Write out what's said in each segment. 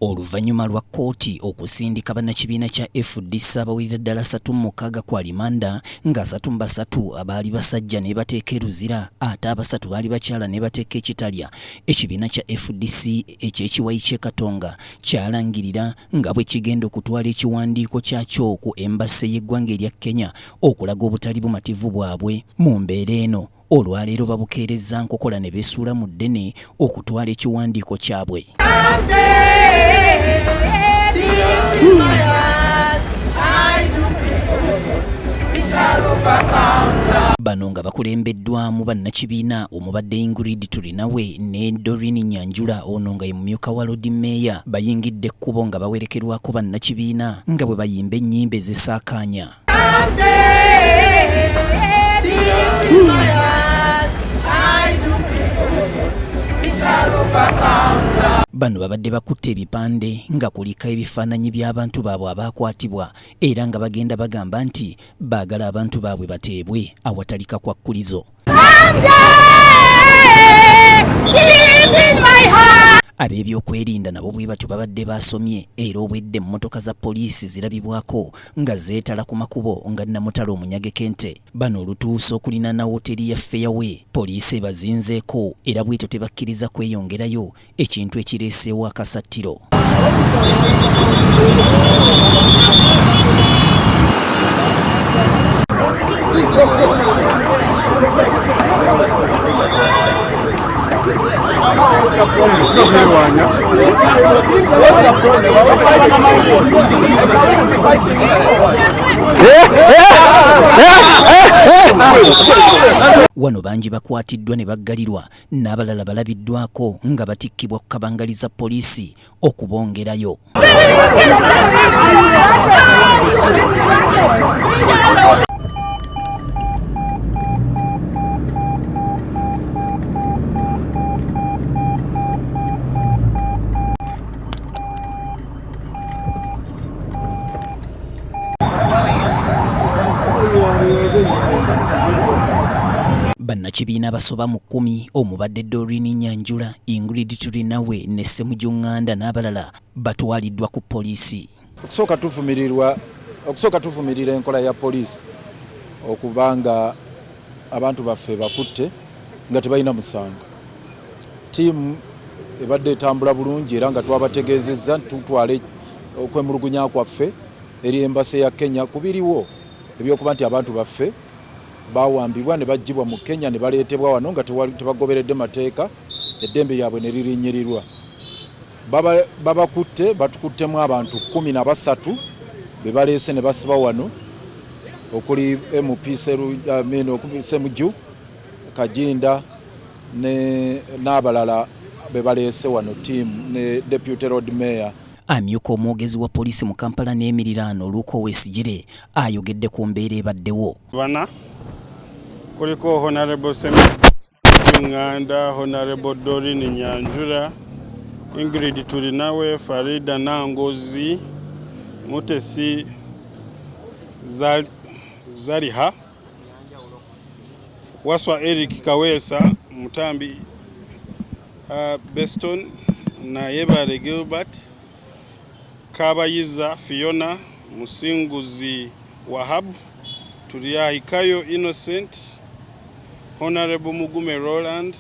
Oluvannyuma lwa kkooti okusindika bannakibiina kya FDC abawerera ddala 36 ku alimanda nga 33 baali basajja n'ebateeka e Luzira ate abasatu baali bakyala n'ebateeka e Kitalya, ekibiina kya FDC eky'ekiwayi ky'e Katonga kyalangirira nga bwe kigenda okutwala ekiwandiiko kyakyo ku embassy y'eggwanga erya Kenya okulaga obutali bumativu bwabwe mu mbeera eno. Olwaleero babukeerezza nkokola ne beesuula mu ddene okutwala ekiwandiiko kyabwe. Bano nga bakulembeddwamu bannakibiina omubadde Ingrid Turinawe ne Doreen Nyanjula, ono nga ye mumyuka wa Lord Mayor, bayingidde ekkubo nga bawerekerwako bannakibiina nga bwe bayimba ennyimba ezisaakaanya. Bano babadde bakutte ebipande nga kuliko ebifaananyi by'abantu baabwe abaakwatibwa era nga bagenda bagamba nti baagala abantu baabwe bateebwe awatali kakwakkulizo. Ab'ebyokwerinda nabo bwe batyo babadde baasomye era obwedda emmotoka za poliisi zirabibwako nga zeetala ku makubo nga nnamutale omunyageko ente. Bano olutuuse okulinaana wooteeri ya Fairway, poliisi ebazinzeeko era bw'etyo tebakkiriza kweyongerayo ekintu ekireeseewo akasattiro. Wano bangi bakwatiddwa ne baggalirwa n'abalala balabiddwako nga batikkibwa ku kabangali za poliisi okubongerayo. Bannakibiina abasoba mu kkumi omubadde Doreen Nyanjula, Ingrid Turinawe ne Ssemuju Nganda n'abalala batwaliddwa ku poliisi. Okusooka tuvumirirwa okusooka tuvumirira enkola ya poliisi okuba nga abantu baffe bakutte nga tebalina musango. Ttiimu ebadde etambula bulungi era nga twabategeezezza nti tutwala okwemulugunya kwaffe eri embase ya Kenya ku biriwo ebyokuba nti abantu baffe bawambibwa ne baggyibwa mu Kenya ne baleetebwa wano nga tebagoberedde mateeka, eddembe lyabwe ne lirinnyirirwa. Babakutte, batukuttemu abantu 13 be baleese ne basiba wano okuli MP Ssemujju Kaginda n'abalala be baleese wano ttiimu ne Deputy Lord Mayor. Amyuka omwogezi wa poliisi mu Kampala n'emiriraano Luke Owesigire ayogedde ku mbeera ebaddewo. Bana kuliko Honorable Ssemujju Nganda, Honorable Doreen Nyanjura, Ingrid Turinawe, Farida Nangozi, Mutesi Zaliha, Waswa Eric Kaweesa, Mutambi Beston, Nayebare Gilbert, Kabayiza Fiona, Musinguzi Wahab, Turyahikayo Innocent, Honorable Mugume Roland,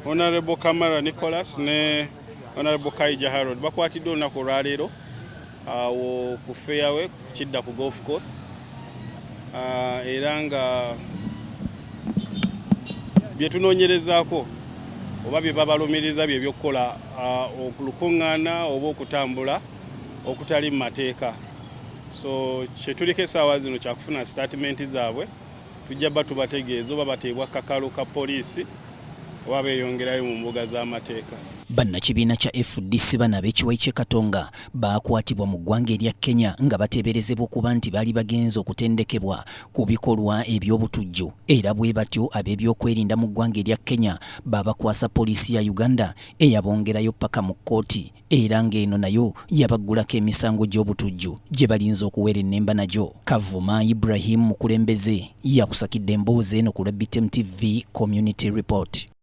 Honorable Kamara Nicholas ne Honorable Kaija Harold bakwatiddwa olunaku olwaleero awo ku Fairway kidda ku golf course era nga bye tunoonyerezaako oba bye babalumiriza bye by'okukola olukuŋŋaana oba okutambula okutali mu mateeka. So kye tuliko essaawa zino kyakufuna sitatimenti zaabwe, tujja ba tubategeeza oba bateebwa kakalu ka poliisi oba beeyongerayo mu mbuga z'amateeka. Bannakibiina kya FDC bano ab'ekiwayi ky'e Katonga baakwatibwa mu ggwanga erya Kenya nga bateeberezebwa okuba nti baali bagenze okutendekebwa ku bikolwa eby'obutujju era bwe batyo ab'ebyokwerinda mu ggwanga erya Kenya baabakwasa poliisi ya Uganda eyabongerayo ppaka mu kkooti era ng'eno nayo yabaggulako emisango gy'obutujju gye balinze okuwerennemba nagyo. Kavuma Ibrahim mukulembeze yakusakidde emboozi eno ku lwa BTM TV Community Report.